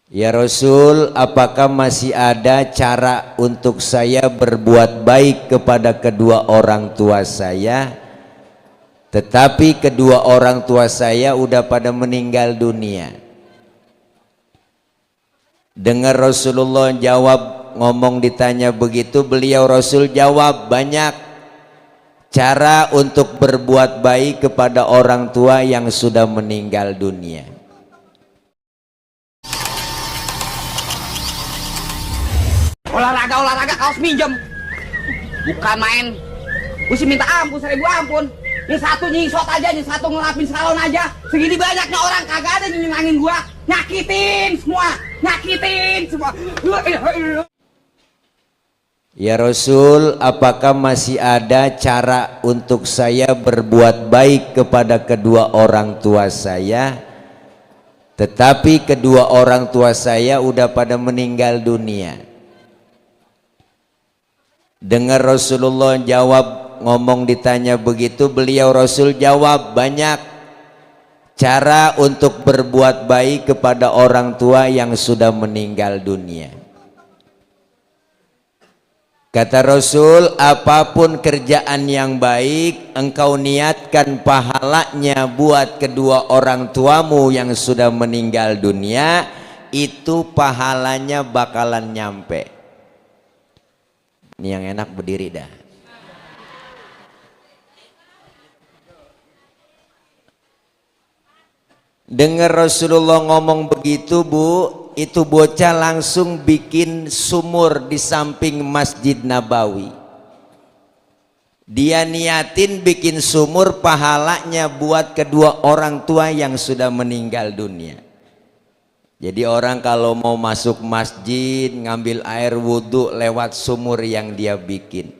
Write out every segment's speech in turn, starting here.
Ya Rasul, apakah masih ada cara untuk saya berbuat baik kepada kedua orang tua saya, tetapi kedua orang tua saya udah pada meninggal dunia? Dengar Rasulullah jawab, ngomong ditanya begitu, beliau Rasul jawab, banyak cara untuk berbuat baik kepada orang tua yang sudah meninggal dunia. Olahraga kaos minjem, bukan main. Gue sih minta ampun, seribu ampun. Ini satu nyisot aja, ini satu ngelapin salon aja. Segini banyaknya orang kagak ada nyenangin gua. Nyakitin semua. Ya Rasul, apakah masih ada cara untuk saya berbuat baik kepada kedua orang tua saya, tetapi kedua orang tua saya udah pada meninggal dunia? Dengar Rasulullah jawab, ngomong ditanya begitu, beliau Rasul jawab, banyak cara untuk berbuat baik kepada orang tua yang sudah meninggal dunia. Kata Rasul, apapun kerjaan yang baik engkau niatkan pahalanya buat kedua orang tuamu yang sudah meninggal dunia, itu pahalanya bakalan nyampe. Ini yang enak berdiri dah. Dengar Rasulullah ngomong begitu, Bu, itu bocah langsung bikin sumur di samping Masjid Nabawi. Dia niatin bikin sumur pahalanya buat kedua orang tua yang sudah meninggal dunia. Jadi orang kalau mau masuk masjid ngambil air wudhu lewat sumur yang dia bikin.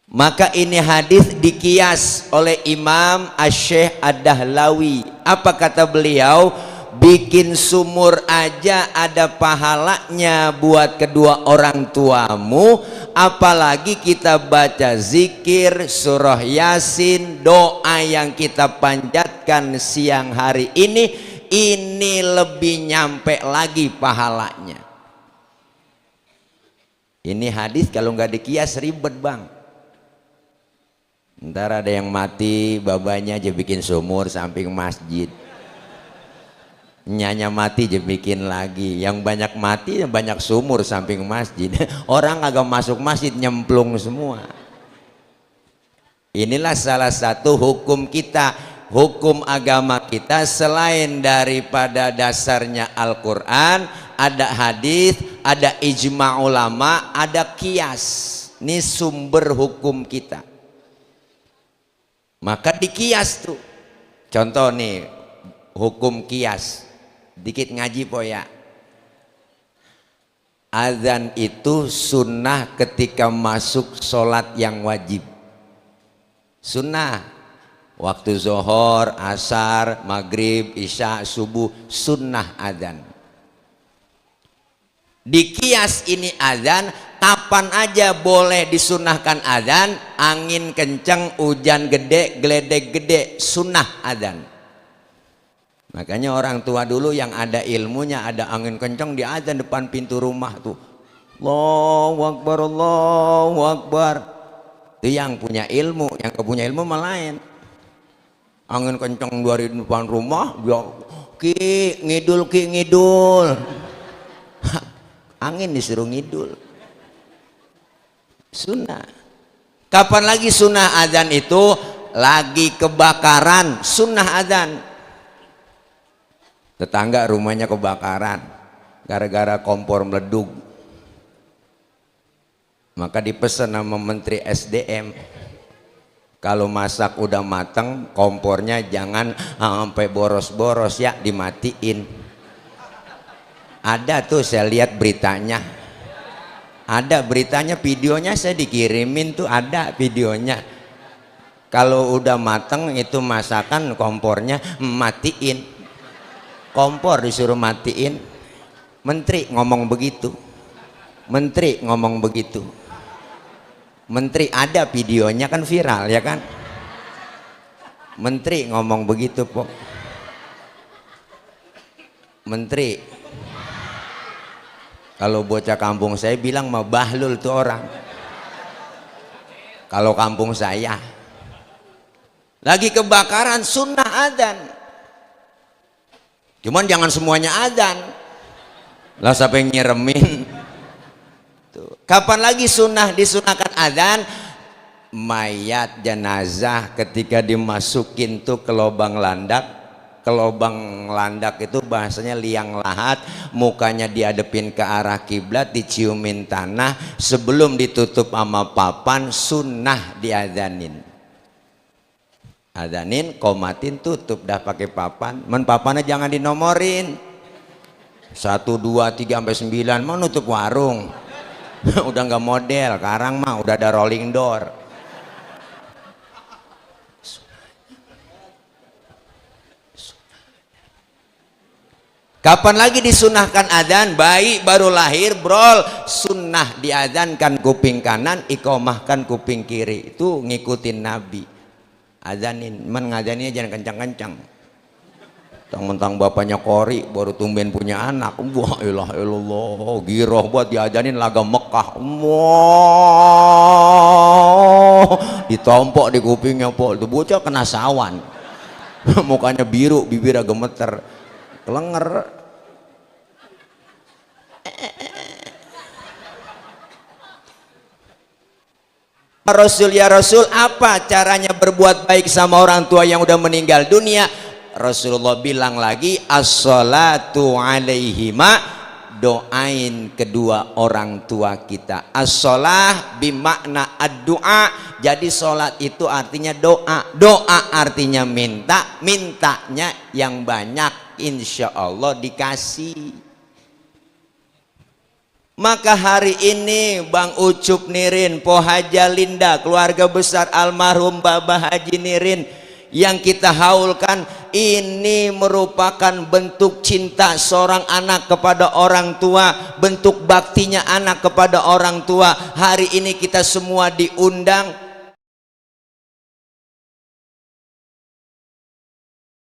Maka ini hadis dikias oleh Imam Asy-Syaikh Ad-Dahlawi. Apa kata beliau? Bikin sumur aja ada pahalanya buat kedua orang tuamu, apalagi kita baca zikir, surah Yasin, doa yang kita panjatkan siang hari ini lebih nyampe lagi pahalanya. Ini hadis kalau nggak dikias ribet, Bang. Ntar ada yang mati, babanya aja bikin sumur samping masjid, nyanya mati aja bikin lagi, yang banyak mati banyak sumur samping masjid. Orang agak masuk masjid nyemplung semua. Inilah salah satu hukum kita, hukum agama kita. Selain daripada dasarnya Al-Quran, ada hadis, ada ijma ulama, ada kias. Ini sumber hukum kita, maka dikias tuh. Contoh nih hukum kias, dikit ngaji po ya. Azan itu sunnah ketika masuk sholat yang wajib. Sunnah waktu zuhur, asar, maghrib, isya, subuh, sunnah azan. Di kias ini azan, kapan aja boleh disunahkan azan. Angin kenceng, hujan gede, geledek gede, sunnah azan. Makanya orang tua dulu yang ada ilmunya, ada angin kenceng di azan depan pintu rumah tuh, Allahu Akbar, Allahu Akbar. Itu yang punya ilmu, yang gak punya ilmu malah lain. Angin kenceng dari depan rumah, dia ki ngidul. Angin disuruh ngidul. Sunnah. Kapan lagi sunnah azan itu? Lagi kebakaran, sunnah azan. Tetangga rumahnya kebakaran gara-gara kompor meleduk, maka dipesan sama Menteri SDM, kalau masak udah matang kompornya jangan sampai boros-boros ya, dimatiin. Ada tuh, saya lihat beritanya, ada beritanya, videonya saya dikirimin tuh, ada videonya. Kalau udah matang itu masakan, kompornya matiin, kompor disuruh matiin. Menteri ngomong begitu, menteri ngomong begitu, menteri, ada videonya kan, viral ya kan, menteri ngomong begitu, Pok. Menteri. Kalau bocah kampung saya bilang mah bahlul tuh orang. Kalau kampung saya lagi kebakaran sunnah adzan. Cuman jangan semuanya adzan. Lah siapa yang nyeremin? Tuh. Kapan lagi sunnah disunahkan adzan? Mayat jenazah ketika dimasukin tuh ke lubang landak. Ke lubang landak itu bahasanya liang lahat, mukanya dihadapin ke arah kiblat, diciumin tanah, sebelum ditutup sama papan, sunnah diadzanin. Adzanin, komatin, tutup dah pakai papan. Men papannya jangan dinomorin 1, 2, 3 sampai 9, mau nutup warung. Udah nggak model, sekarang mah udah ada rolling door. Kapan lagi disunahkan adzan? Bayi baru lahir brol, sunnah diadzankan kuping kanan, iqomahkan kuping kiri. Itu ngikutin Nabi. Adzanin, men ngadzaninya jangan kencang-kencang. Mentang-mentang bapaknya kori baru tumben punya anak. Wah ilah ilallah, giroh buat diadzanin laga Mekah. Wah, ditompok di kupingnya pol. Itu bocah kena sawan. Mukanya biru, bibirnya gemeter. Kelenger. Rasul, ya Rasul, apa caranya berbuat baik sama orang tua yang udah meninggal dunia? Rasulullah bilang lagi, as-salatu alaihima, doain kedua orang tua kita. As-salah bimakna ad-du'a. Jadi sholat itu artinya doa. Doa artinya minta. Mintanya yang banyak, insya Allah dikasih. Maka hari ini Bang Ucup Nirin, Po Haja Linda, keluarga besar almarhum Babah Haji Nirin, yang kita haulkan ini merupakan bentuk cinta seorang anak kepada orang tua, bentuk baktinya anak kepada orang tua. Hari ini kita semua diundang